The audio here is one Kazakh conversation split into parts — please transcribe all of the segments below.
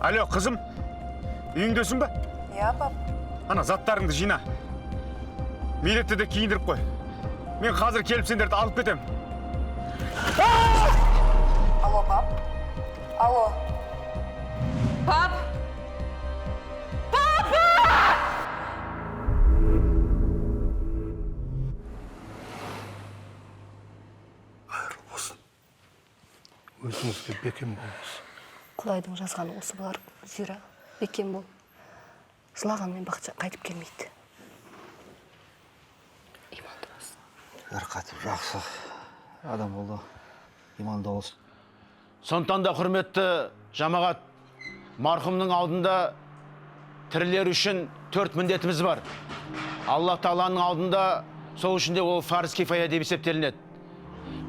Алло, қызым, үйіңдесің бе? Иә, пап. Ана заттарыңды жина. Медетті де киіндіріп қой. Мен қазір келіп сендерді алып кетем. Алло, пап. Алло. Пап! Папа! Қайырлы болсын. Өзіңізге бекем болыңыз. Құдайдың жазғаны осы болар, Зира. Бекем бол. Жылағанмен Бақытжан қайтып келмейді. Иманды болсын. Жарқатып жақсы адам болды, иманды болсын. Сондықтан да, құрметті жамағат, марқұмның алдында тірілер үшін төрт міндетіміз бар. Алла Тағаланың алдында, сол үшін де ол фарз кифая деп есептелінеді.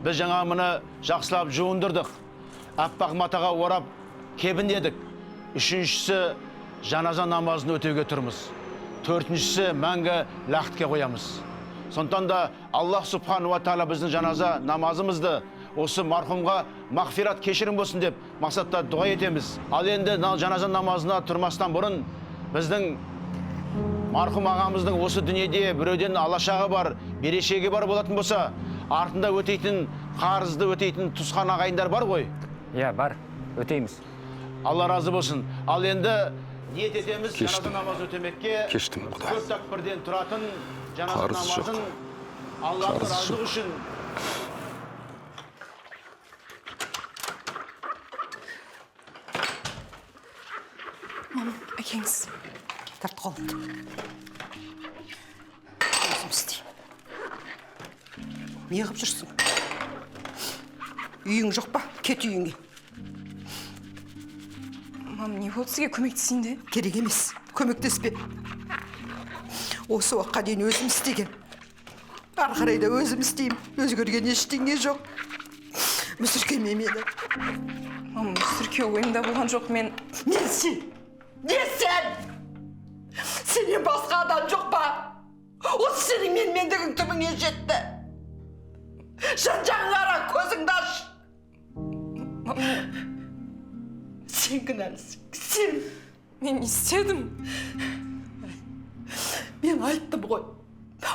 Біз жаңа мұны жақсылап жуындырдық, аппақ матаға орап кебіндедік. Үшіншісі, жаназа намазын өтеуге тұрмыз. Төртіншісі, мәңгі ләхтке қоямыз. Сондықтан да Аллах Субханала Тағала біздің жаназа намазымызды осы марқұмға мағфират, кешірім болсын деп мақсатта дұға етеміз. Ал енді жаназа намазына тұрмастан бұрын біздің марқұм ағамыздың осы дүниеде біреуден алашағы бар, берешегі бар болатын болса, артында өтейтін қарызды өтейтін туысқан ағайындар бар ғой? Иә, бар, өтейміз. Алла разы болсын. Ал енді ниет етеміз Кештім. жаназа намазын өтемекке. Кештім, Құдай. Төрт тәкбірден тұратын жаназа Қарыз жоқ. намазын Аллаһның Қарыз разылығы жоқ. үшін. Мам, әкеңіз. Тарт қолыңды. Өзім істеймін. Не қылып жүрсің? Үйің жоқ па? Кет үйіңе. Мам, не болды сізге? Көмектесейін де. Керек емес. Көмектеспе. Осы уақытқа дейін өзім істегем. Ары қарай да өзім істеймін. Өзгерген ештеңе жоқ. Мүсіркеме мені. Мам, мүсіркеу ойымда болған жоқ мен. Не сен? Не сен? Сенен басқа адам жоқ па? Осы сенің менмендігің түбіңе жетті. Жан жағыңа қара, көзіңді аш. Мам, Сен кінәлісің. Сен. мен не істедім? Мен айттым ғой.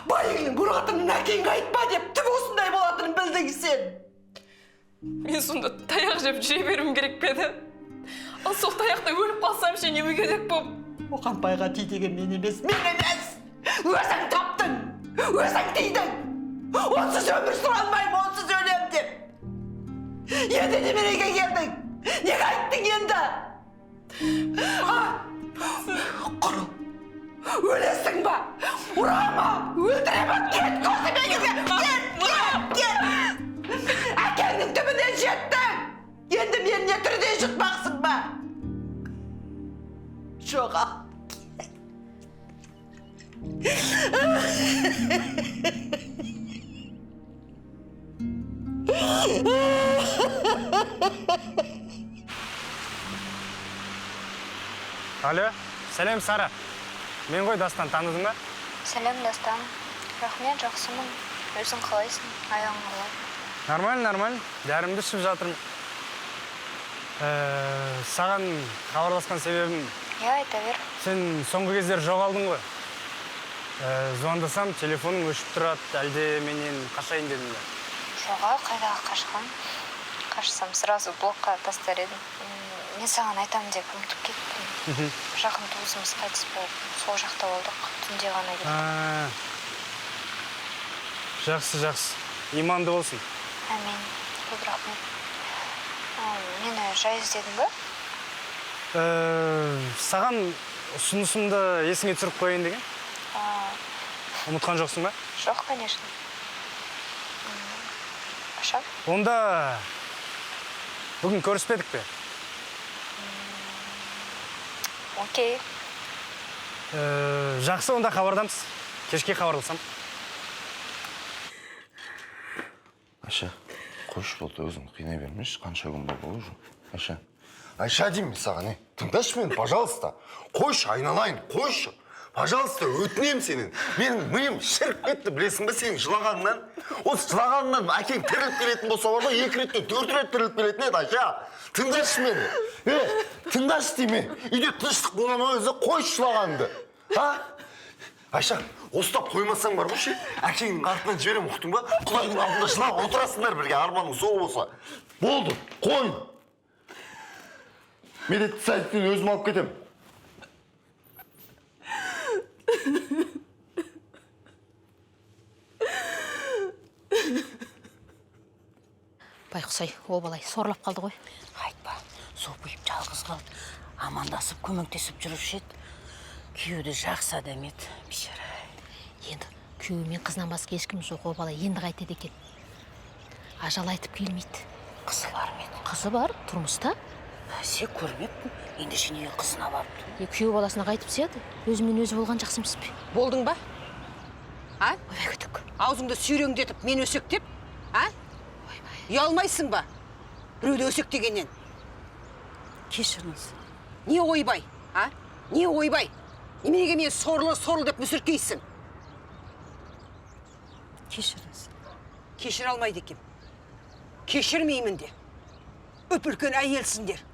Байыңның ұратынын әкеңе айтпа деп, түбі осындай болатынын білдің сен. Мен сонда таяқ жеп жүре беруім керек пе еді? Ал сол таяқта өліп қалсам ше, не мүгедек болып? Оған байға ти деген мен емес, мен емес. Өзің таптың, өзің тидің. Онсыз өмір сүре алмаймын, онсыз өлемін деп. Енді неменеге келдің? Неге айттың енді? А? Құрыл. Өлесің ба? Ұра ма? Өлтіре ма? Кет көзіме кет, кет, кет. Әкеңнің түбіне жеттің. Енді мені не түрде жұтпақсың ба? Жоғал. Алло, сәлем, Сара. Мен ғой, Дастан, таныдың ба? Сәлем, Дастан. Рахмет, жақсымын. Өзің қалайсың? Аяғың қалай? Нормально, нормально. Дәрімді ішіп жатырмын. Саған хабарласқан себебім, Иә, айта бер. сен соңғы кездері жоғалдың ғой. Звондасам, телефоның өшіп тұрады, әлде менен қашайын дедің бе? Жоға, қайдағы қашқан? Қашсам, сразу блокқа тастар едім. Мен саған айтамын деп ұмытып кеттім. Жақын туысымыз қайтыс болып, сол жақта болдық. Түнде ғана келдік. А, жақсы, жақсы. Иманды болсын. Әмин. Көп рахмет. Мені жай іздедің ба? Саған ұсынысымды есіңе түсіріп қояйын деген. А, Ұмытқан жоқсың ба? Жоқ, конечно. Қашан? Онда бүгін көріспедік пе? Окей. Жақсы, онда хабардамыз. Кешке хабарласам. Айша, қойшы, болды, өзің қинай бермеші. Қанша күн болды ғой уже. Айша, Айша деймін мен саған, е, тыңдашы мені, пожалуйста. Қойшы, айналайын, қойшы. Пожалуйста, өтінемін сенен. Менің миым шіріп кетті, білесің бе, сенің жылағаныңнан. Осы жылағаныңнан әкең тіріліп келетін болса бар ғой, 2 реттен 4 рет тіріліп келетін еді, Айша. Тыңдашы мені. Тыңдашы деймін. Үйде тыныштық бола ма өзі, қойшы жылағаныңды. А? Айша, осылап қоймасаң бар ғой ше, әкеңнің артынан жіберем, ұқтың ба? Құдайдың алдында жылап отырасыңдар бірге, арманың сол болса. Болды, қой. Медетті садиктен өзім алып кетем. Байқұсай, о балай сорлап қалды ғой. Айтпа, сопиып жалғыз қалды. Амандасып, көмектесіп жүруші еді. Күйеуі де жақсы адам еді, бейшара. Енді күйеуі мен қызынан басқа ешкім жоқ, о бала енді қайтеді екен. Ажал айтып келмейді. Қызы бар ма еді? Қызы бар, тұрмыста. Бәсе, көрмеппін. Ендеше неге қызына барыпты? Күйеу баласына қайтып сияды. Өзімен өзі болған жақсы емес пе? Болдың ба? А? Ойбай, күтік. Аузыңды сүйреңдетіп, мен өсектеп, а? Ұялмайсың ба? Біреуді өсектегеннен. Кешіріңіз. Не ойбай, а? Не ойбай? Неменеге мен сорлы, сорлы деп мүсіркейсің? Кешіріңіз. Кешіре алмайды екен. Кешірмеймін де. Үп-үлкен әйелсіңдер.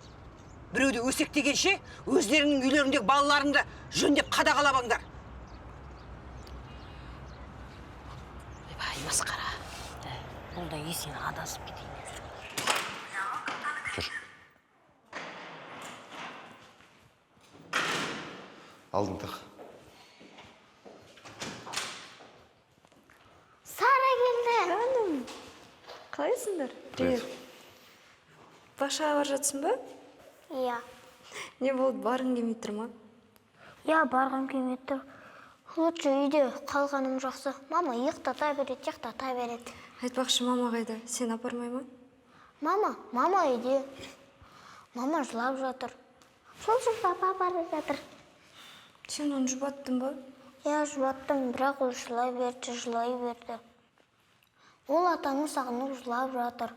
Біреуді өсектегенше, өздерінің үйлеріндегі балаларыңды жөндеп қадағалабаңдар. Ойбай, масқара. Бұл да есінен адасып кетейін деп жүр. Жүр. Алдың тақ. Сара келді. Жаным, қалайсыңдар? Привет. Бақшаға бара жатсың ба? Иә. Не болды, барғың келмей тұр ма? Иә, барғым келмей тұр. Лучше үйде қалғаным жақсы. Мама ұйықтата береді, ұйықтата береді. Айтпақшы, мама қайда? Сен апармай ма? Мама, мама үйде. Мама жылап жатыр. Сол үшін папа апарып жатыр. Сен оны жұбаттың ба? Иә, жұбаттым, бірақ ол жылай берді, жылай берді. Ол атаны сағынып жылап жатыр.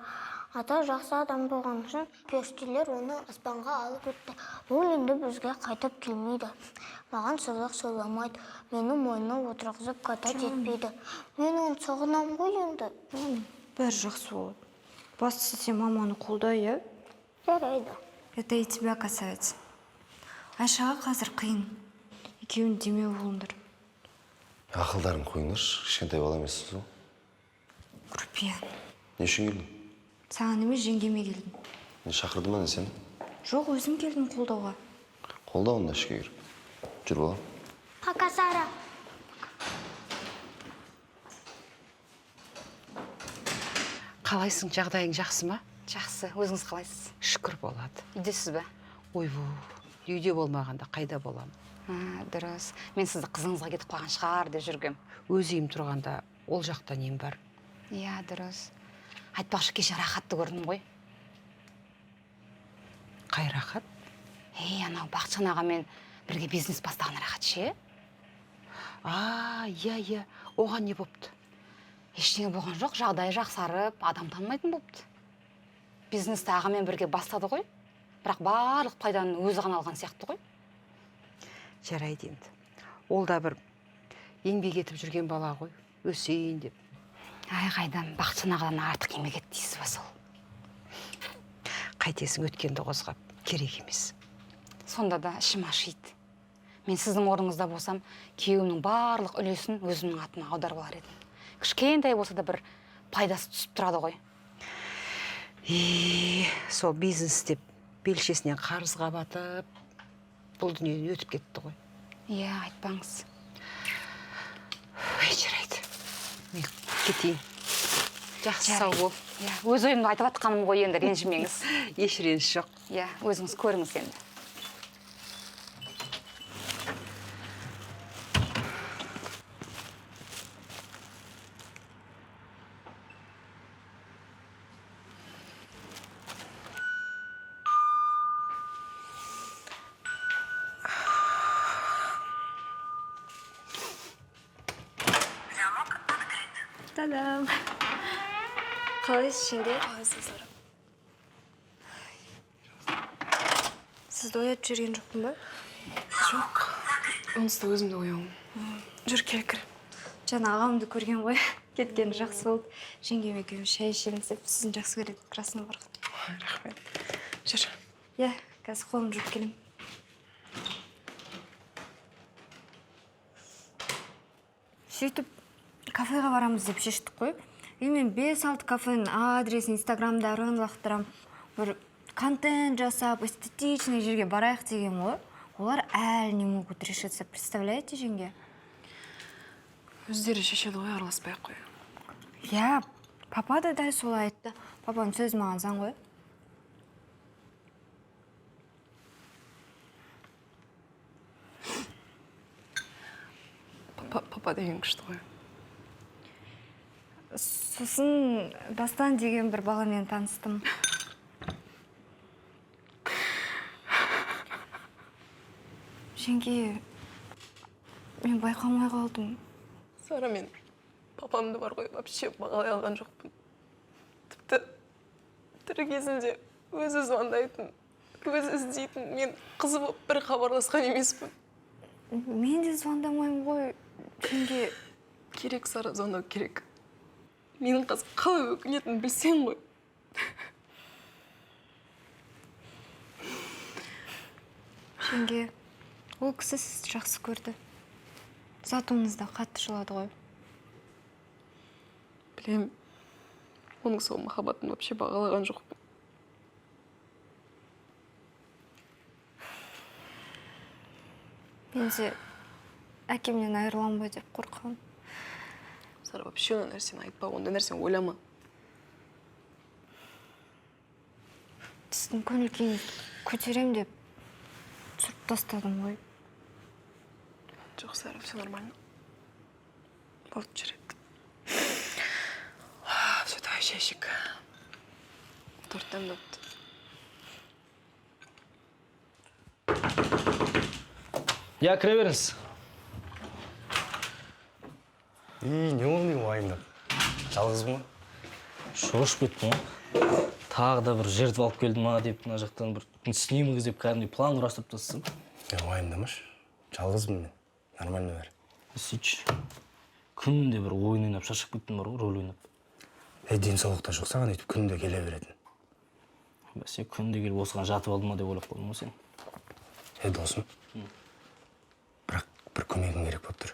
Ата жақсы адам болған үшін періштелер оны аспанға алып кетті. Ол енді бізге қайтып келмейді. Маған сыйлық сыйламайды. Мені мойнына отырғызып катать етпейді. Мен оны сағынамын ғой енді. Бәрі жақсы болады. Бастысы сен маманы қолда, иә? Жарайды. Это и тебя касается. Айшаға қазір қиын. Екеуің демеу болыңдар. Ақылдарын қойыңдаршы, кішкентай бала емессіз ғой. Грубиян. Не үшін келдің? Саған емес, жеңгеме келдім. Не шақырды ма не сені? Жоқ, өзім келдім қолдауға. Қолда онда ішке кіріп. Жүр балам. Пока, Сара. Қалайсың, жағдайың жақсы ма? Жақсы, өзіңіз қалайсыз? Шүкір болады. Үйдесіз бе? Ойбу, үйде болмағанда қайда боламын? Дұрыс. Мен сізді қызыңызға кетіп қалған шығар деп жүргем. Өз үйім тұрғанда ол жақта нем бар? Иә, дұрыс. Айтпақшы, кеше Рахатты көрдім ғой. Қай Рахат? Ей, анау Бақытжан ағамен бірге бизнес бастаған Рахат ше? А, иә, иә. Оған не бопты? Ештеңе болған жоқ, жағдайы жақсарып, адам танымайтын бопты. Бизнесті ағамен бірге бастады ғой. Бірақ барлық пайданы өзі ғана алған сияқты ғой. Жарайды енді. Ол да бір еңбек етіп жүрген бала ғой, өсейін деп. Ай, қайдан, Бақытжан ағадан артық еңбек етті дейсіз ба сол? Қайтесің өткенді қозғап, керек емес. Сонда да ішім ашиды. Мен сіздің орныңызда болсам, күйеуімнің барлық үлесін өзімнің атыма аударып алар едім. Кішкентай болса да бір пайдасы түсіп тұрады ғой. Сол бизнес деп белшесінен қарызға батып, бұл дүниеден өтіп кетті ғой. Иә, айтпаңыз. Ой, жарайды. Мен кетейін. Жақсы, сау бол. Иә, өз ойымды айтып жатқаным ғой енді, ренжімеңіз. Еш реніш жоқ. Иә, өзіңіз көріңіз енді. Та-дам! Қалайсыз, жеңге? Қалайсыз, Сара? Сізді оятып жіберген жоқпын ба? Жоқ. Онсыз да өзім де ояумын. Жүр, кел, кір. Жаңа ағамды көрген ғой. Кеткені жақсы болды. Жеңгем екеуміз шай ішеміз деп, сіздің жақсы көретін красный бархат. Рахмет. Жүр. Иә, қазір қолымды жуып келемін. Сөйтіп кафеға барамыз деп шештік қой. И мен 5-6 кафенің адресін, инстаграмдарын лақтырам. Бір контент жасап, эстетичный жерге барайық деген ғой. Олар әлі не могут решиться, представляете, жеңге? Өздері шешеді ғой, араласпай ақ қой. Иә, папа да дәл солай айтты. Папаның сөзі маған заң ғой. Папа, папа деген күшті ғой. Сосын Дастан деген бір баламен таныстым. Жеңге, мен байқамай қалдым. Сара, мен папамды бар ғой, вообще бағалай алған жоқпын. Тіпті тірі кезінде өзі звондайтын, өзі іздейтін. Мен қызы болып бір хабарласқан емеспін. Мен де звондамаймын ғой, жеңге. Керек, Сара, звондау керек. Менің қазір қалай өкінетінімді білсең ғой. Жеңге, ол кісі сізді жақсы көрді. Ұзатуыңызда қатты жылады ғой. Білем, оның сол махаббатын вообще бағалаған жоқпын. Мен де әкемнен айырыламын ба деп қорқамын. Сара, вообще ондай нәрсені айтпа, ондай нәрсені ойлама. Сіздің көңіл күйіңізді көтерем деп түсіріп тастадым ғой. Жоқ, Сара, все нормально. Болды, жүреді. Все, давай шай ішейік. Торт дәмді болыпты. Иә, кіре беріңіз. И, не болды деймін уайымдап? Жалғызбын ғой. Шошып кеттім ғой. Тағы да бір жертва алып келді ма деп, мына жақтан бір снимок іздеп кәдімгідей план құрастырып тастасам. Е, уайымдамашы. Жалғызбын мен. Нормально бәрі. Сөйтші. Күнде бір ойын ойнап шаршап кеттім бар ғой, рөл ойнап. Е, денсаулықта жоқ саған өйтіп күнде келе беретін. Бәсе, күнде келіп осыған жатып алдым ма деп ойлап қалдым ғой сен. Е, досым. Бірақ бір көмегің керек болып тұр.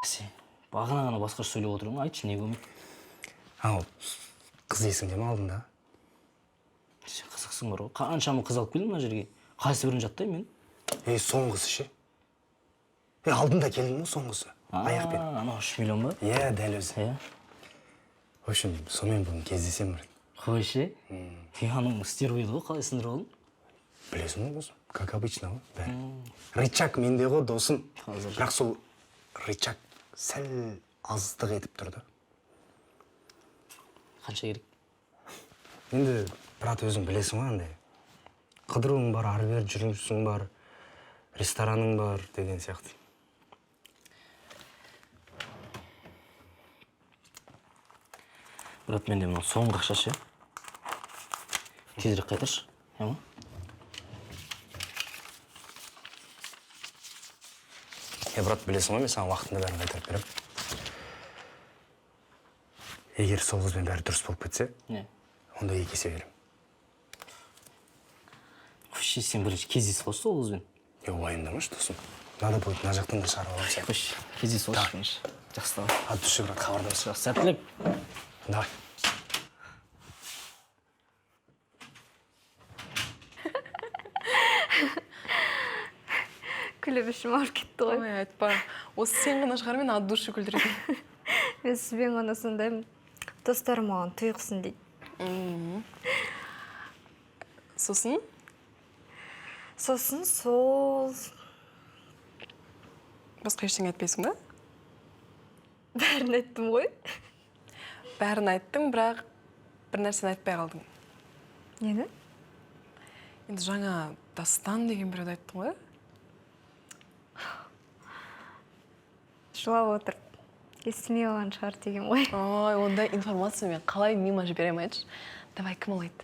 Бәсе, бағана ғана басқаша сөйлеп отырмын, айтшы, не көмек? Ау, қыз есіңде ме алдында? Сен қызықсың бар ғой. Қаншама қыз алып келдім мына жерге. Қайсы бірін жаттаймын мен? Е, соңғысы ше. Е, алдында келдің ғой соңғысы. Аяқпен. Анау 3 миллион ба? Иә, дәл өзі. Иә. В общем, сонымен бүгін кездесемін бір. Қойшы. Е, анау стероид ғой, қалай сындырып алдың? Білесің ғой, досым, как обычно ғой, бәрі. Рычаг менде ғой, досым. Бірақ сол рычаг сәл аздық етіп тұрды. Қанша керек? Енді, брат, өзің білесің ғой андай. Қыдыруың бар, ары-бері жүрісің бар, рестораның бар деген сияқты. Брат, менде мынау соңғы ақша ше. Тезірек қайтаршы, иә ма? Е, брат, білесің ғой, мен саған уақытында бәрін қайтарып беремін. Егер сол қызбен бәрі дұрыс болып кетсе, Не? онда 2 есе беремін. Қойшы, сен бірінші кездесіп алшы сол қызбен. Е, уайымдамашы, досым. Надо будет мына жақтан да шығарып аламын сені. Қойшы, кездесіп алшы бірінші. Жақсы, давай. От души, брат, хабарласып. Жақсы, сәттілік. Давай. Күліп ішім ауырып кетті ғой. Ой, айтпа. Осы сен ғана шығар мен от души күлдіретін. Мен сізбен ғана сондаймын. Достарым маған тұйықсың дейді. Сосын? Сосын сол... Басқа ештеңе айтпайсың ба? Бәрін айттым ғой. Бәрін айттың, бірақ бір нәрсені айтпай қалдың. Нені? Енді жаңа Дастан деген біреуді айттың ғой? Жылап отырып, естімей қалған шығар деген ғой. Ой, ондай информация мен қалай мимо жіберемін, айтшы. Давай, кім ол айтты?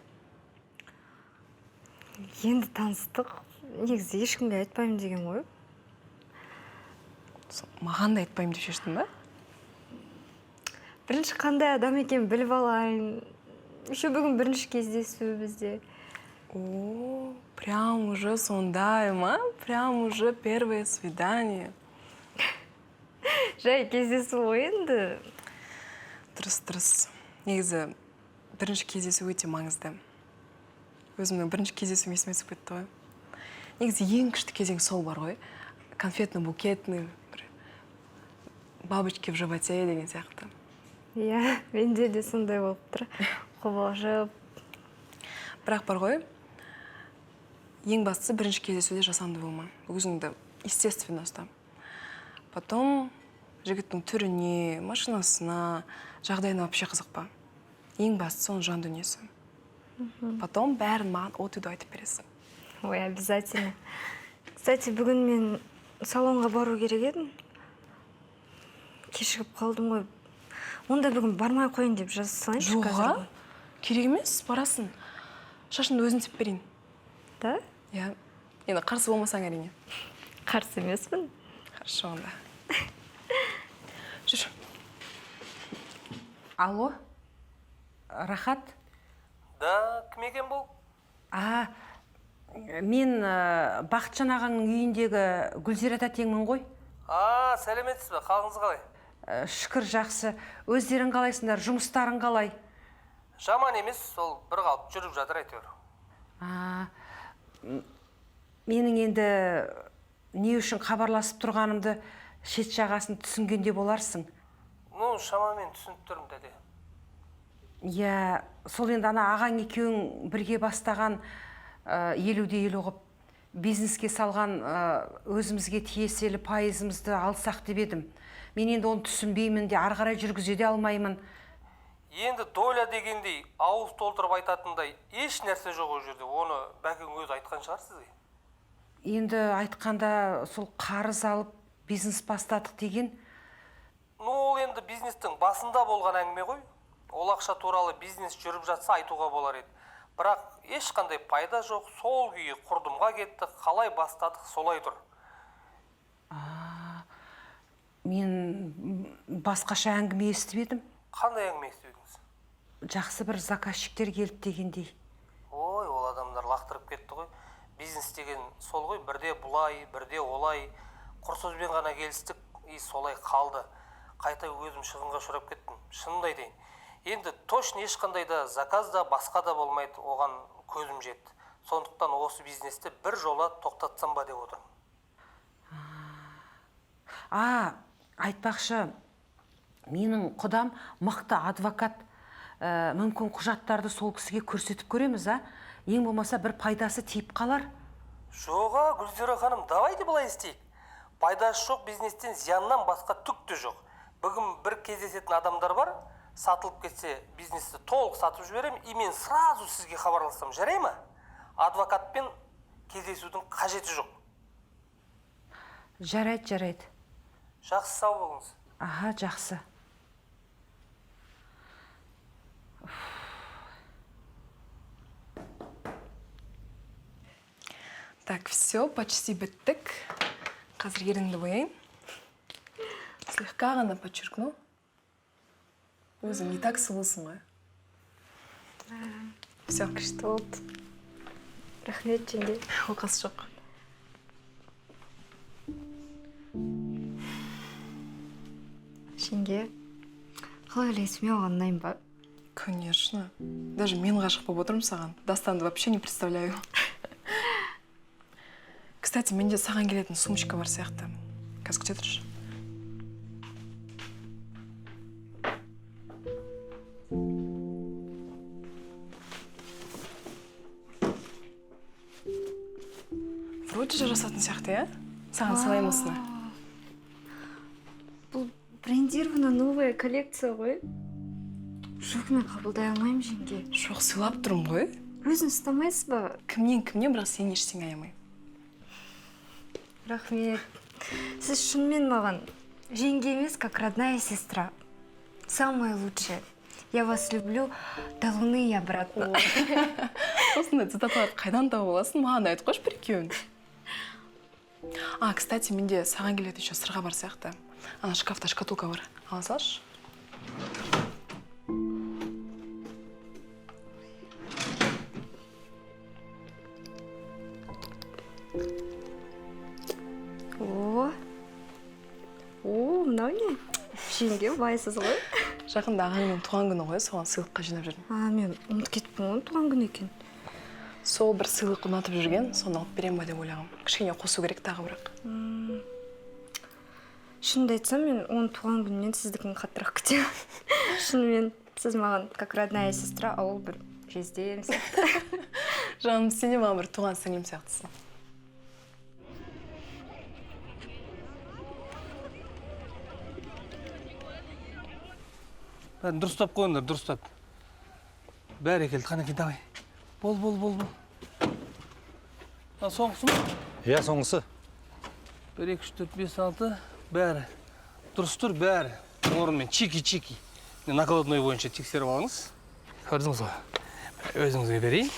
Енді таныстық, негізі ешкімге айтпаймын деген ғой. Маған да айтпаймын деп шештің ба? Бірінші қандай адам екенін біліп алайын. Еще бүгін бірінші кездесу бізде. О, прям уже сондай ма? Прям уже первое свидание. Жай кездесу ғой енді. Дұрыс, дұрыс. Негізі бірінші кездесу өте маңызды. Өзімнің бірінші кездесуім есіме түсіп кетті ғой. Негізі ең күшті кезең сол бар ғой. Конфетно-букетный, бір бабочки в животе деген сияқты. Иә, менде де сондай болып тұр. Қобалжып. Бірақ бар ғой, ең бастысы бірінші кездесуде жасанды болма. Өзіңді естественно ұста. Потом жігіттің түріне, машинасына, жағдайына вообще қызықпа. Ең бастысы оның жан дүниесі. Потом бәрін маған от и до айтып бересің. Ой, обязательно. Кстати, бүгін мен салонға бару керек едім. Кешігіп қалдым ғой. Онда бүгін бармай қояйын деп жаза салайыншы Жоға, қазір. Керек емес, барасың. Шашыңды өзім теп берейін. Да? Иә. Енді қарсы болмасаң, әрине. Қарсы емеспін. Хорошо онда. Жүр. Алло, Рахат? Да, кім екен бұл? А, мен Бақытжан ағаңның үйіндегі Гүлзира тәтеңмін ғой. А, сәлеметсіз бе? Қалыңыз қалай? Шүкір, жақсы. Өздерің қалайсыңдар, жұмыстарың қалай? Жаман емес, сол бір қалып жүріп жатыр әйтеуір. А, менің енді не үшін хабарласып тұрғанымды шет жағасын түсінгенде боларсың. Ну, шамамен түсініп тұрмын, тәте. Иә, сол енді ана ағаң екеуің бірге бастаған 50-де 50 ғып бизнеске салған өзімізге тиеселі пайызымызды алсақ деп едім. Мен енді оны түсінбеймін де, ары қарай жүргізе де алмаймын. Енді доля дегендей ауыз толтырып айтатындай еш нәрсе жоқ ол жерде. Оны бәкең өзі айтқан шығар сізге. Енді айтқанда сол қарыз алып бизнес бастадық деген. Ну, ол енді бизнестің басында болған әңгіме ғой. Ол ақша туралы бизнес жүріп жатса айтуға болар еді. Бірақ ешқандай пайда жоқ, сол күйі құрдымға кетті, қалай бастадық, солай тұр. Мен басқаша әңгіме естіп едім. Қандай әңгіме естіп едіңіз? Жақсы бір заказчиктер келді дегендей. Ой, ол адамдар лақтырып кетті ғой. Бизнес деген сол ғой, бірде бұлай, бірде олай. Құр сөзбен ғана келістік, и солай қалды. Қайта өзім шығынға ұшырап кеттім, шынымды айтайын. Енді точно ешқандай да заказ да басқа да болмайды, оған көзім жетті. Сондықтан осы бизнесті бір жола тоқтатсам ба деп отырмын. А, айтпақшы, менің құдам мықты адвокат. Мүмкін құжаттарды сол кісіге көрсетіп көреміз, а? Ең болмаса бір пайдасы тиіп қалар. Жоға, Гүлзира ханым, давайте былай істейік. Пайдасы жоқ бизнестен зияннан басқа түк те жоқ. Бүгін бір кездесетін адамдар бар, сатылып кетсе бизнесті толық сатып жіберемін, и мен сразу сізге хабарласам, жарай ма? Адвокатпен кездесудің қажеті жоқ. Жарайды, жарайды. Жақсы, сау болыңыз. Аха, жақсы. Так, все, почти біттік. Қазір ерініңді бояйын. Слегка ғана подчеркну. Өзің и так сұлусың ғой. Все. Күшті болды. Рахмет, жеңге. Оқасы жоқ. Жеңге, қалай ойлайсың, мен оған ұнаймын ба? Конечно. Даже мен ғашық болып отырмын саған. Дастанды вообще не представляю. Кстати, менде саған келетін сумочка бар сияқты. Қазір күте тұршы. Вроде жарасатын сияқты, иә? Саған салайын осыны. Бұл брендированная новая коллекция ғой. Жоқ, мен қабылдай алмаймын, жеңге. Жоқ, сыйлап тұрмын ғой. Өзің ұстамайсыз ба? Кімнен кімнен, бірақ сен ештеңе аямаймын. Рахмет. Сіз шынымен маған жеңге емес, как родная сестра. Самая лучшая. Я вас люблю до луны и обратно. Осындай цитаталарды қайдан тауып аласың? Маған айтып қойшы бір екеуін. А, кстати, менде саған келетін еще сырға бар сияқты. Ана шкафта шкатулка бар. Ала салшы. О, о, мынау не? Жеңге, байсыз ғой. Жақында ағаңның туған күні ғой, соған сыйлыққа жинап жүрмін. А, мен ұмытып кетіппін ғой, туған күні екен. Сол бір сыйлық ұнатып жүрген, соны алып берем ба деп ойлағам. Кішкене қосу керек тағы бірақ. Шынымды айтсам, мен оның туған күнінен сіздікін қаттырақ күтемін. Шынымен, сіз маған как родная сестра, а ол бір жездем сияқты. Жаным, сен де маған бір туған сіңлім сияқтысың. Бәрін дұрыстап қойыңдар, дұрыстап. Бәрекелді, қанекей, давай. Бол, бол, бол, бол. А, соңғысы ма? Иә, соңғысы. 1, 2, 3, 4, 5, 6, бәрі. Дұрыс тұр, бәрі. Орнымен чики-чики. Накладной бойынша тексеріп алыңыз. Көрдіңіз ғой. Өзіңізге берейін.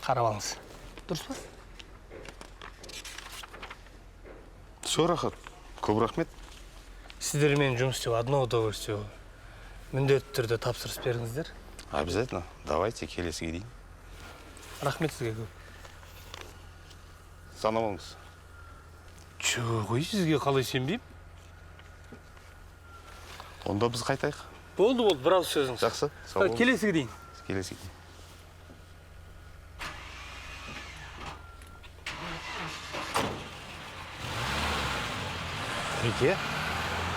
Қарап алыңыз. Дұрыс па? Все, Рахат. Көп рахмет. Сіздермен жұмыс істеу одно удовольствие. Міндетті түрде тапсырыс беріңіздер. Обязательно. Давайте келесіге дейін. Рахмет сізге көп. Санап алыңыз. Жоқ, ой, сізге қалай сенбеймін? Онда біз қайтайық. Болды, болды, бір ауыз сөзіңіз. Жақсы. Сау болыңыз. Келесіге дейін. Келесіге дейін. Неке,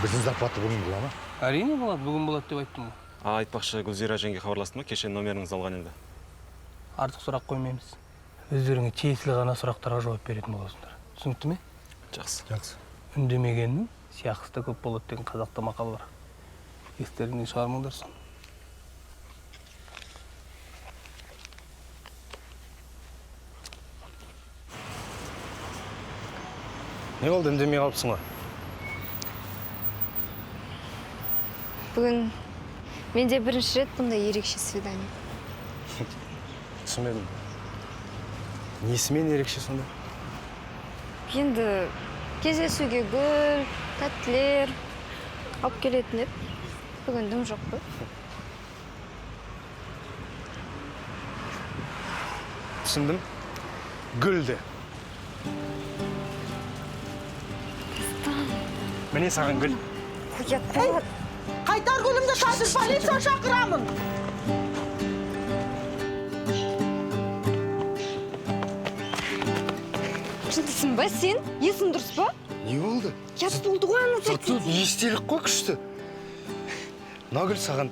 біздің зарплата бүгін бола ма? Әрине болады, бүгін болады деп айттым ғой. А, айтпақшы, Гүлзира жеңге хабарласты ма? Кеше номеріңізді алған еді. Артық сұрақ қоймаймыз. Өздеріңе тиесілі ғана сұрақтарға жауап беретін боласыңдар. Түсінікті ме? Жақсы. Жақсы. Үндемегеннің сияқысы да көп болады деген қазақта мақал бар. Естеріңнен шығармаңдар соны. Не болды, үндемей қалыпсың ғой? Бүгін менде бірінші рет бұндай ерекше свидание. Түсінбедім. Несімен ерекше сонда? Енді кездесуге гүл, тәттілер алып келетін еді. Бүгін дым жоқ қой. Түсіндім. Гүл де. Міне саған гүл. Ұят болады. Қайтар гүлімді, қазір полиция шақырамын. Жындысың ба сен? Есің дұрыс па? Не болды? Ұят болды ғой ана Зато естелік қой күшті. Мына гүл саған.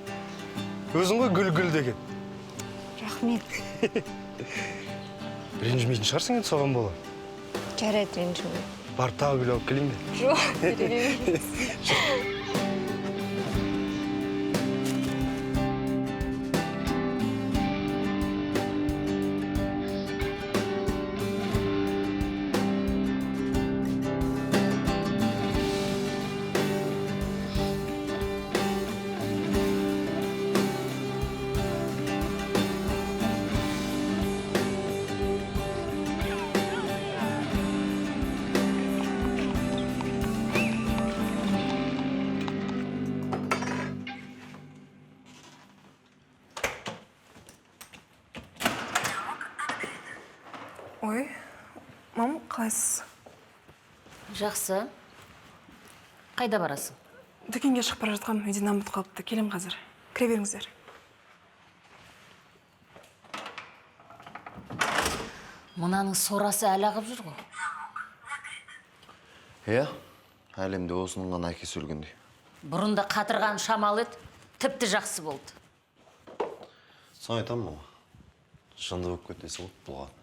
Өзің ғой гүл-гүл деген. Рахмет. Ренжімейтін шығарсың енді соған бола. Жарайды, ренжімеймін. Барып тағы гүл алып келейін бе? Жоқ, керек емес. Ой, мам, қалайсыз? Жақсы. Қайда барасың? Дүкенге шығып бара жатқам, үйде нан бітіп қалыпты. Келем қазір. Кіре беріңіздер. Мынаның сорасы әлі ағып жүр ғой. Иә, әлемде осының ғана әкесі өлгендей. Бұрын да қатырған шамалы еді, тіпті жақсы болды. Соны айтамын мама. Жынды болып кетесі ғой бұл қатын.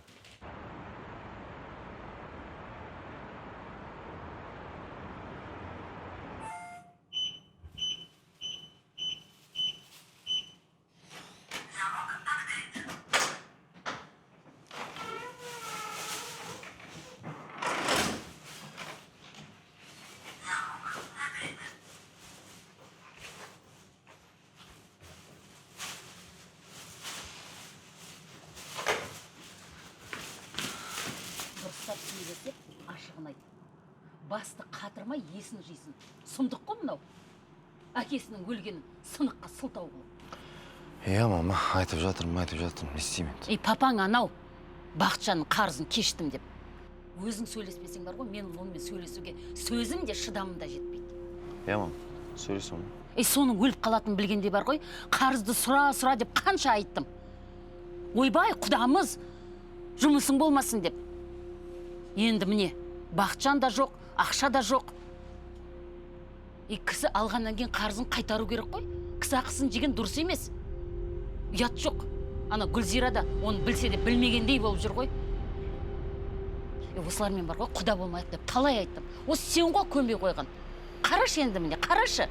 Басты қатырмай есін жисын. Сұмдық қой мынау. Әкесінің өлгенін сыныққа сылтау қылып. Иә, мама, айтып жатырмын, айтып жатырмын. Не істеймін енді? Ей, папаң анау Бақытжанның қарызын кештім деп. Өзің сөйлеспесең бар ғой, менің онымен сөйлесуге сөзім де шыдамым да жетпейді. Иә, мама, сөйлесемін. Ей, соның өліп қалатынын білгенде бар ғой, қарызды сұра, сұра деп қанша айттым. Ойбай, құдамыз, жұмысың болмасын деп. Енді міне, Бақытжан да жоқ, ақша да жоқ. Ей, кісі алғаннан кейін қарызын қайтару керек қой. Кісі ақысын жеген дұрыс емес. Ұят жоқ. Ана Гүлзира да оны білсе де білмегендей болып жүр ғой. Осылармен бар ғой, құда болмайық деп талай айттым. Осы сен ғой көнбей қойған. Қарашы енді міне, қарашы.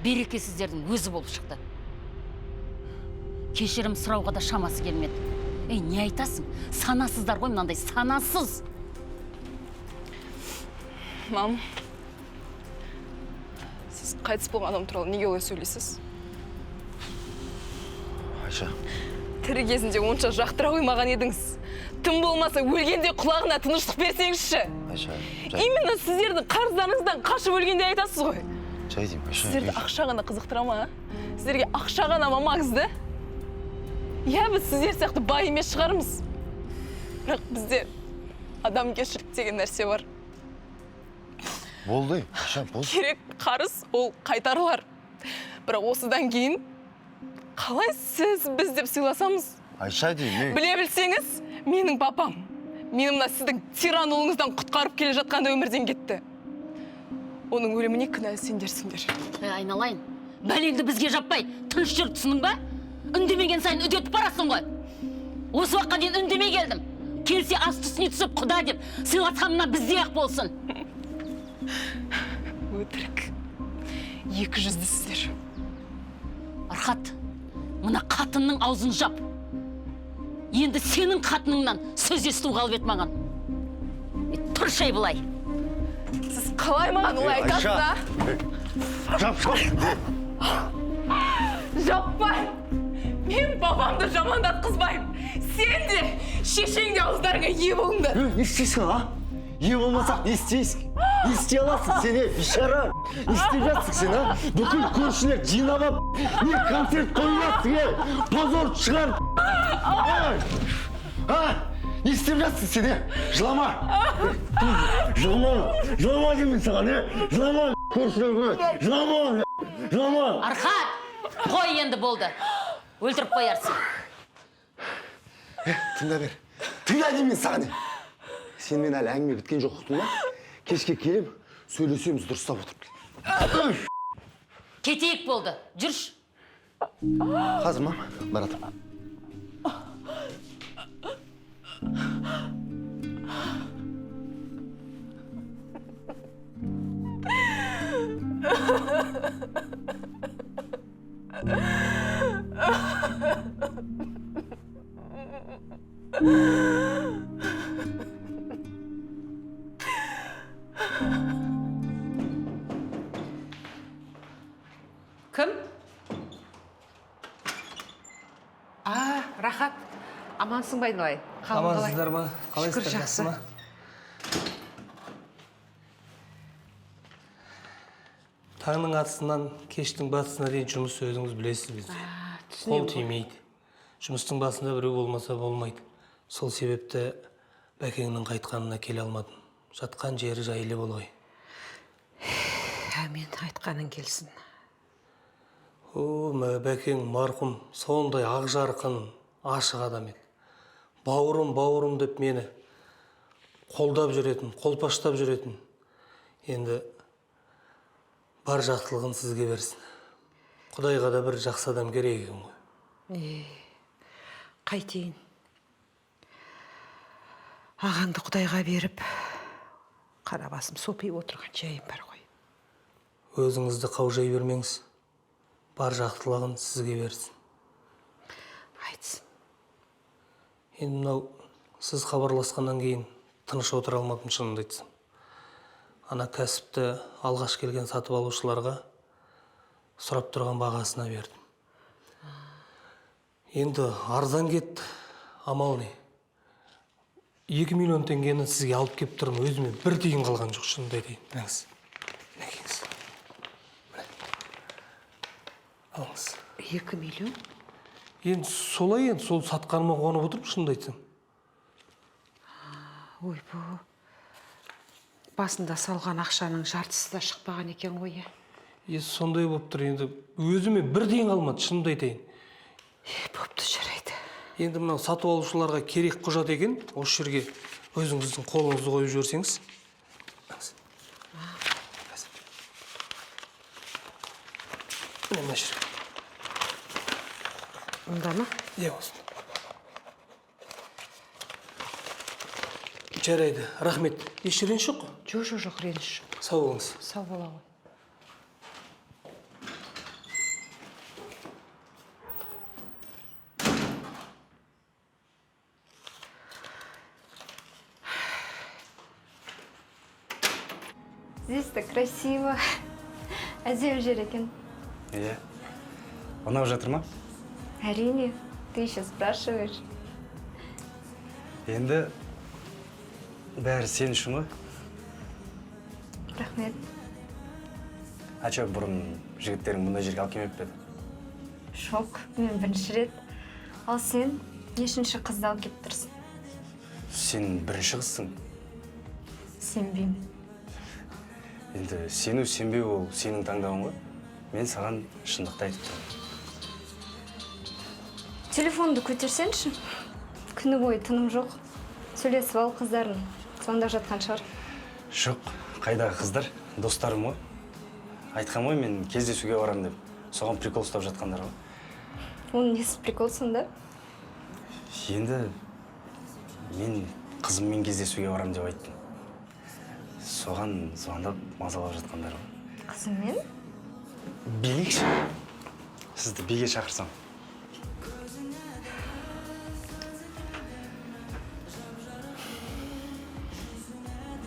Берекесіздердің өзі болып шықты. Кешірім сұрауға да шамасы келмеді. Ей, не айтасың? Санасыздар ғой мынандай, санасыз. Мам, сіз қайтыс болған адам туралы неге олай сөйлейсіз? Айша. Тірі кезінде онша жақтыра қоймаған едіңіз. Тым болмаса өлгенде құлағына тыныштық берсеңізші. Айша. Именно сіздердің қарыздарыңыздан қашып өлгенде айтасыз ғой. Жай деймін, Айша. Сіздерді ақша ғана қызықтыра ма? Сіздерге ақша ғана ма маңызды? Иә, біз сіздер сияқты бай емес шығармыз. Бірақ бізде адамгершілік деген нәрсе бар. Болды, Айша, болды. Керек қарыз ол қайтарылар. Бірақ осыдан кейін қалай сіз біз деп сыйласамыз? Айша деймін. Біле білсеңіз, менің папам мені мына сіздің тиран ұлыңыздан құтқарып келе жатқанда өмірден кетті. Оның өліміне кінәлі сендерсіңдер. Айналайын, бәлеңді бізге жаппай, тыныш жүр, түсінің ба? Үндемеген сайын үдетіп барасың ғой. Осы уақытқа дейін үндемей келдім. Келсе асты үстіне түсіп құда деп сыйласқан мына бізде ақ болсын. Өтірік. Екі жүздісіздер. Архат, мына қатынның аузын жап. Енді сенің қатыныңнан сөз есту қалып еді маған. Тұршай былай. Сіз қалай маған олай айтасыз, а? Жап, жап. Жаппай. Мен папамды жамандатқызбаймын. Сен де, шешең де ауыздарыңа ие болыңдар. Не істейсің, а? Ие болмасақ не істейсің? Не істей аласың сен, е, бейшара? Не істеп жатсың сен, а? Бүкіл көршілер жинап алып, не концерт қойып жатсың, е? Позор шығарып. А? Не істеп жатсың сен, е? Жылама. Жылама, жылама деймін саған, е? Жылама, көршілерге. Жылама, жылама. Архат, қой енді болды. Өлтіріп қоярсың. Тыңда бер. Тыңда деймін саған. Сенімен әлі әңгіме біткен жоқ, ұқтың ба? Кешке келем, сөйлесеміз дұрыстап отырып. Кетейік болды. Жүрші. Қазір, мам, баратым. Кім? А, Рахат. Амансың ба, айналайын? Амансыздар ма? Қалайсыздар, Шүкір, жақсы ма? Таңның атысынан кештің батысына дейін жұмыс өзіңіз білесіз бізде. Қол тимейді. Жұмыстың басында біреу болмаса болмайды. Сол себепті бәкеңнің қайтқанына келе алмадым. Жатқан жері жайлы болғай. Әмин, айтқаның келсін. О, бәкең марқұм сондай ақ жарқын, ашық адам еді. Бауырым, бауырым деп мені қолдап жүретін, қолпаштап жүретін. Енді бар жақсылығын сізге берсін. Құдайға да бір жақсы адам керек екен ғой. Қайтейін. Ағаңды Құдайға беріп, қара басым сопиып отырған жайым бар ғой. Өзіңізді қаужай бермеңіз. Бар жақсылығын сізге берсін. Айтсын. Енді мынау сіз хабарласқаннан кейін тыныш отыра алмадым, шынымды айтсам. Ана кәсіпті алғаш келген сатып алушыларға сұрап тұрған бағасына бердім. Енді арзан кетті, амал не. 2 миллион теңгені сізге алып келіп тұрмын. Өзіме бір тиын қалған жоқ, шынымды айтайын. Мініңіз. Мінекейіңіз. Міне. Алыңыз. 2 миллион? Енді солай енді, сол сатқаныма қуанып отырмын, шынымды айтсам. Ойбу. Басында салған ақшаның жартысы да шықпаған екен ғой, е. Сондай болып тұр енді. Өзіме бір тиын қалмады, шынымды айтайын. Бопты, жарайды. Енді мынау сатып алушыларға керек құжат екен, осы жерге өзіңіздің қолыңызды қойып жіберсеңіз. Міне мына жерге. Мұнда ма? Иә, осында. Жарайды, рахмет. Еш реніш жоқ қой? Жоқ, жоқ, жоқ, реніш жоқ. Сау болыңыз. Сау бола ғой. Здесь так красиво. Әдемі жер екен. Иә. Ұнап жатыр ма? Әрине, ты еще спрашиваешь. Енді бәрі сен үшін ғой. Рахмет. А че, бұрын жігіттерің мұндай жерге алып келмеп пе еді? Шок, мен бірінші рет. Ал сен нешінші қызды алып келіп тұрсың? Сен бірінші қызсың. Сенбеймін. Енді сену сенбеу ол сенің таңдауың ғой. Мен саған шындықты айтып тұрмын. Телефонды көтерсеңші. Күні бойы тыным жоқ. Сөйлесіп ал қыздарын. Звондап жатқан шығар. Жоқ, қайдағы қыздар? Достарым ғой. Айтқан ғой мен кездесуге барамын деп. Соған прикол ұстап жатқандар ғой. Оның несі прикол сонда? Енді мен қызыммен кездесуге барамын деп айттым. Соған звондап мазалап жатқандар ғой. Қызыммен? Билейікші. Сізді биге шақырсам.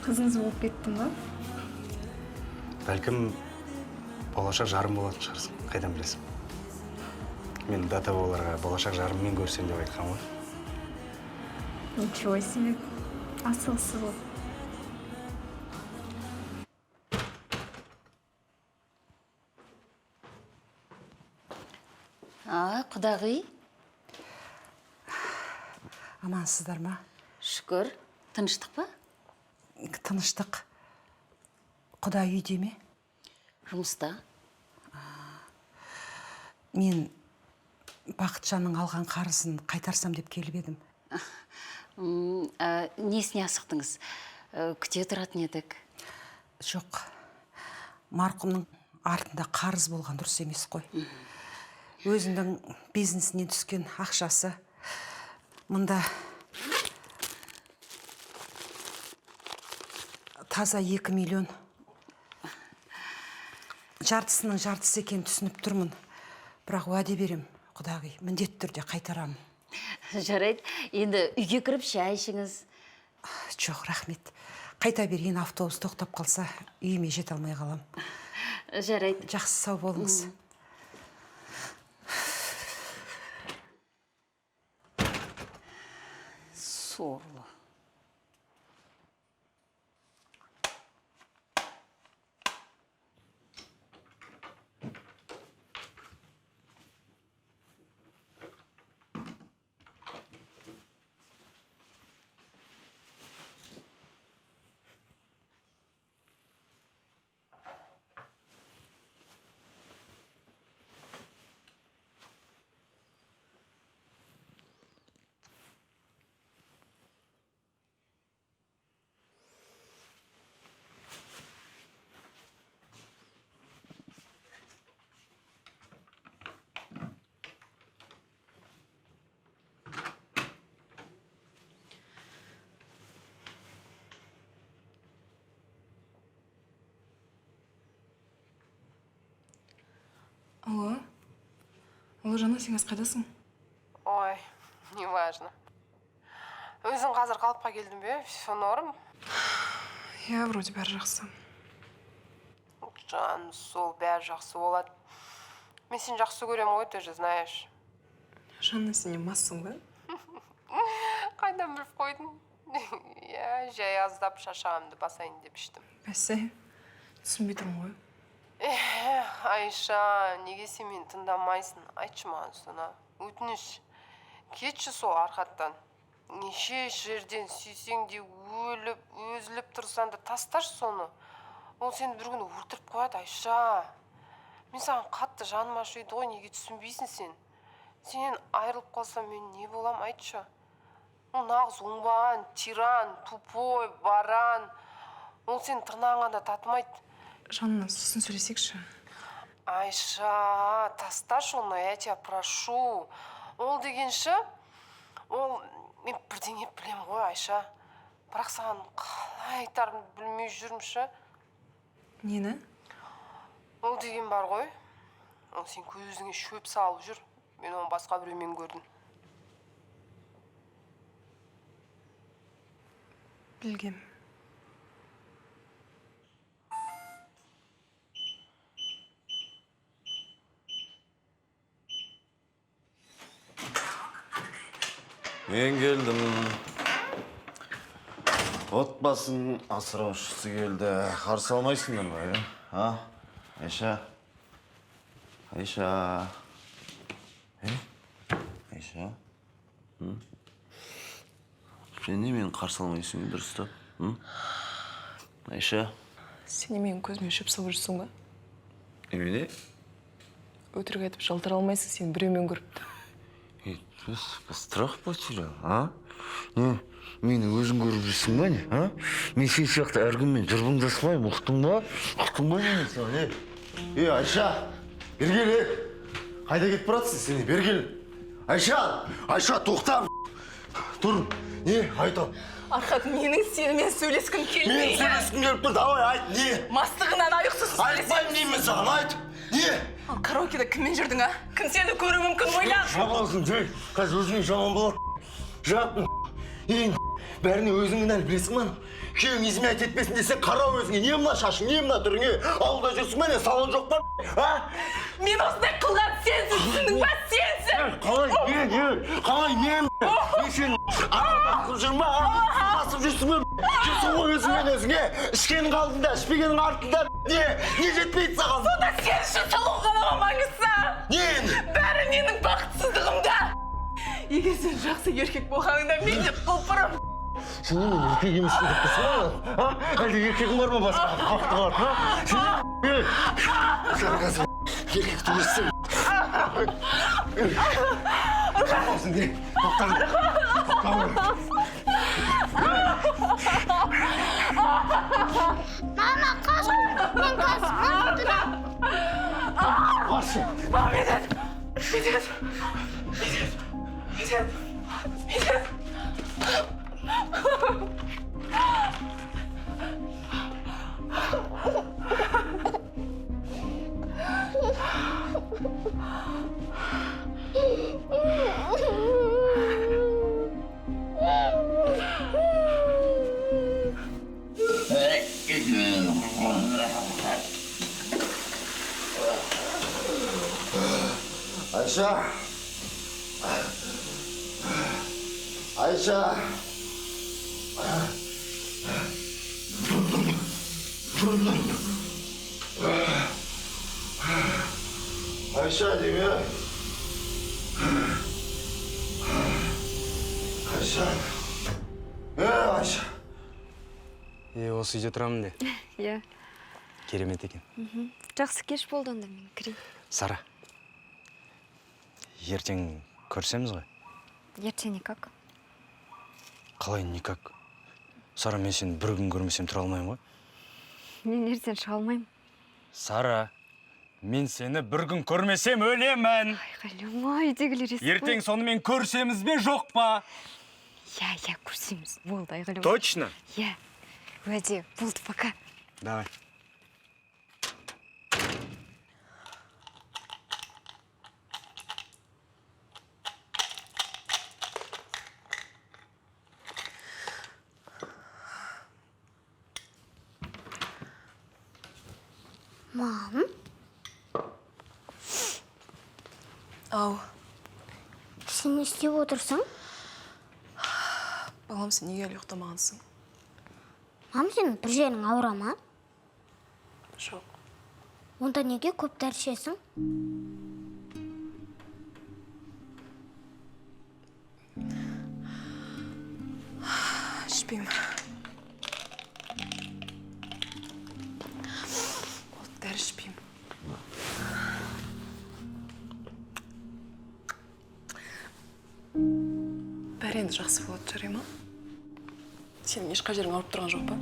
Қызыңыз болып кеттім ба? Бәлкім болашақ жарым болатын шығарсың. Қайдан білесің? Мен дата оларға болашақ жарыммен көрсем деп айтқан ғой. Ничего себе. Асылсыз ғой. А, құдағи. Амансыздар ма? Шүкір. Тыныштық па? Тыныштық. Құда үйде ме? Жұмыста. Мен Бақытжанның алған қарызын қайтарсам деп келіп едім. Несіне асықтыңыз? Күте тұратын едік. Жоқ. Марқұмның артында қарыз болған дұрыс емес қой. Өзінің бизнесінен түскен ақшасы мұнда таза 2 миллион. Жартысының жартысы екенін түсініп тұрмын. Бірақ уәде берем, құдағи, міндетті түрде қайтарамын. Жарайды, енді үйге кіріп шай ішіңіз. Жоқ, рахмет. Қайта берген автобус тоқтап қалса, үйіме жете алмай қалам. Жарайды. Жақсы, сау болыңыз. Сорлы. Алло. Алло, Жанна, сен қазір қайдасың? Ой, неважно. Өзің қазір қалыпқа келдің бе? Все норм? Иә, вроде бәрі жақсы. Жаным, сол бәрі жақсы болады. Мен сені жақсы көремін ғой, ты же знаешь. Жанна, сен не массың ба? Қайдан біліп қойдың? Иә, жай аздап шаршағанымды басайын деп іштім. Бәсе, түсінбей тұрмын ғой. Эх, Айша, неге сен мені тыңдамайсың? Айтшы маған соны. Өтініш. Кетші сол Архаттан. Неше жерден сүйсең де өліп, үзіліп тұрсаң да тасташы соны. Ол сені бір күні өлтіріп қояды, Айша. Мен саған қатты жаным ашиды ғой, неге түсінбейсің сен? Сенен айырылып қалсам мен не болам, айтшы. Ол нағыз оңбаған, тиран, тупой, баран. Ол сені тырнағыңа да татымайды. Жанна, сосын сөйлесейікші. Айша, тасташы оны, я тебя прошу. Ол дегенші, ол мен бірдеңе білем ғой, Айша. Бірақ саған қалай айтарымды білмей жүрмін ше. Нені? Ол деген бар ғой. Ол сен көзіңе шөп салып жүр. Мен оны басқа біреумен көрдім. Білгем. Мен келдім. Отбасының асыраушысы келді. Қарсы алмайсыңдар ма, е? А? Айша? Айша? Е? Айша? М? Сен не мені қарсы алмайсың, дұрыстап? М? Айша? Сен не менің көзіме шөп салып жүрсің ба? Немене? Өтірік айтып жалтара алмайсың, сені біреумен көріпті. Ей, страх потерял, а? Не, мені өзің көріп жүрсің ба, не, а? Мен сен сияқты әркіммен жырбыңдаспаймын, ұқтың ба? Ұқтың ба мені сен, не? Ей, Айша, бері кел, ей. Қайда кетіп баратсың сен, бері кел. Айша, Айша, тоқта. Тұр, не, айт ал. Архат, менің сенімен сөйлескім келмейді. Мен сөйлескім келіп тұр, давай, айт, не? Мастығынан аюқсыз Айтпаймын деймін саған, айт, не? Ал караокеде кіммен жүрдің, а? Кім сені көруі мүмкін, ойлан. Жамансың, жай, қазір өзіңе жаман болады. Жап, ең, бәріне өзің кінәлі, білесің ба? Күйеуің изменять етпесін десе, қара өзіңе, не мына шашың, не мына түріңе, ауылда жүрсің ба, не, салон жоқ па, а? Мен осындай қылған сенсің, түсіндің ба, сенсің! Қалай мен, е, қалай мен, мен сені қылып жүрмін ба, а? Басып жүрсің бе, жүрсің ғой өзіңмен өзіңе, ішкенің алдында, ішпегенің артында, не, не жетпейді саған? Сонда сен үшін салон ғана ма маңызды? Не енді? Бәрі менің бақытсыздығымда. Егер сен жақсы еркек болғаныңда мен де құлпырым. Сен немен еркек емеспін деп тұрсың ба? А? Әлде еркегің бар ма басқа? Бақыты бар, а? Сен не? Сен қазір еркек түгілсің. Жамансың, не? Тоқта. Мама, қаш! Мен қазір мама Қаш! Мама, медет! Медет! Медет! Медет! Медет! Айша! Айша! Айша деймін, е? Айша! Е, Айша! Е, осы үйде тұрамын де. Иә. Керемет екен. Жақсы кеш болды онда, мен кірейін. Сара, ертең көрсеміз ғой? Ертең никак. Қалай никак? Сара, мен сені бір күн көрмесем тұра алмаймын ғой. Мен ертең шыға алмаймын. Сара, мен сені бір күн көрмесем өлемін. Айқайлама, үйдегілер естіп Ертең сонымен көрсеміз бе, жоқ па? Иә, иә, көрсеміз. Болды, айқайлама. Точно? Иә. Уәде, болды, пока. Давай. Мам? Ау. Сен не істеп отырсың? Балам, сен неге әлі ұйықтамағансың? Мам, сенің бір жерің ауыра ма? Жоқ. Онда неге көп дәрі ішесің? Ішпеймін. Болды, дәрі ішпеймін. Бәрі енді жақсы болады, жарай ма? Сенің ешқай жерің ауырып тұрған жоқ па?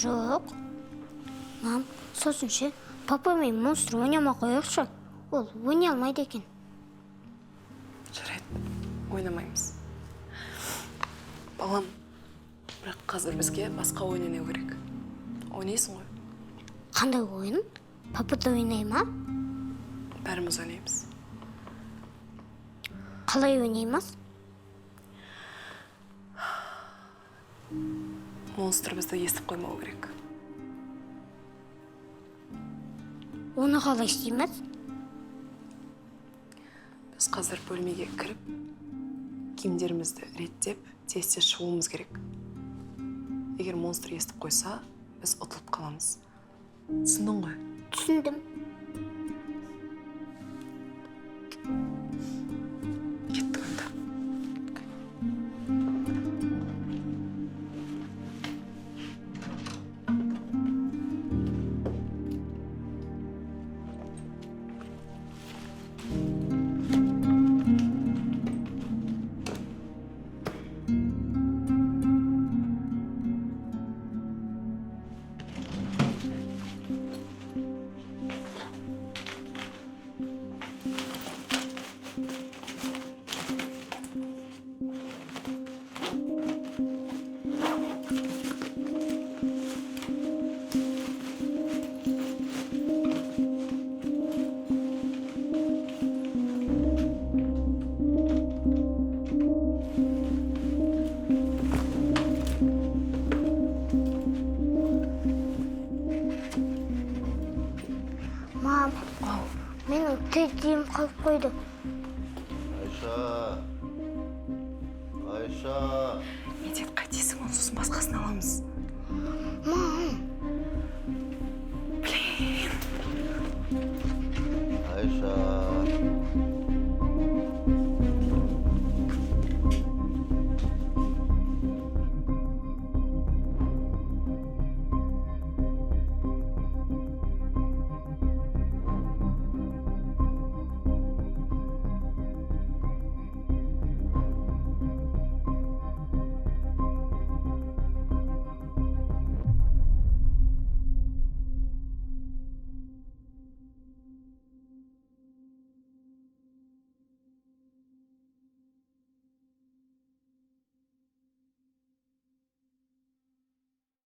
Жоқ. Мам, сосын ше, папамен монстр ойнамай қояйықшы. Ол ойнай алмайды екен. Жарайды, ойнамаймыз. Балам, бірақ қазір бізге басқа ойын ойнау керек. Ойнайсың ғой? Қандай ойын? Папа да ойнай ма? Бәріміз ойнаймыз. Қалай ойнаймыз? Монстр бізді естіп қоймау керек. Оны қалай істейміз? Біз қазір бөлмеге кіріп, киімдерімізді реттеп, тез-тез шығуымыз керек. Егер монстр естіп қойса, біз ұтылып қаламыз. Түсіндің ғой? Түсіндім. Кеттік онда. Мам, менің теддиім қалып қойды. Айша. Айша. Медет, қайтесің оны, сосын басқасын аламыз. Мам. Блин. Айша.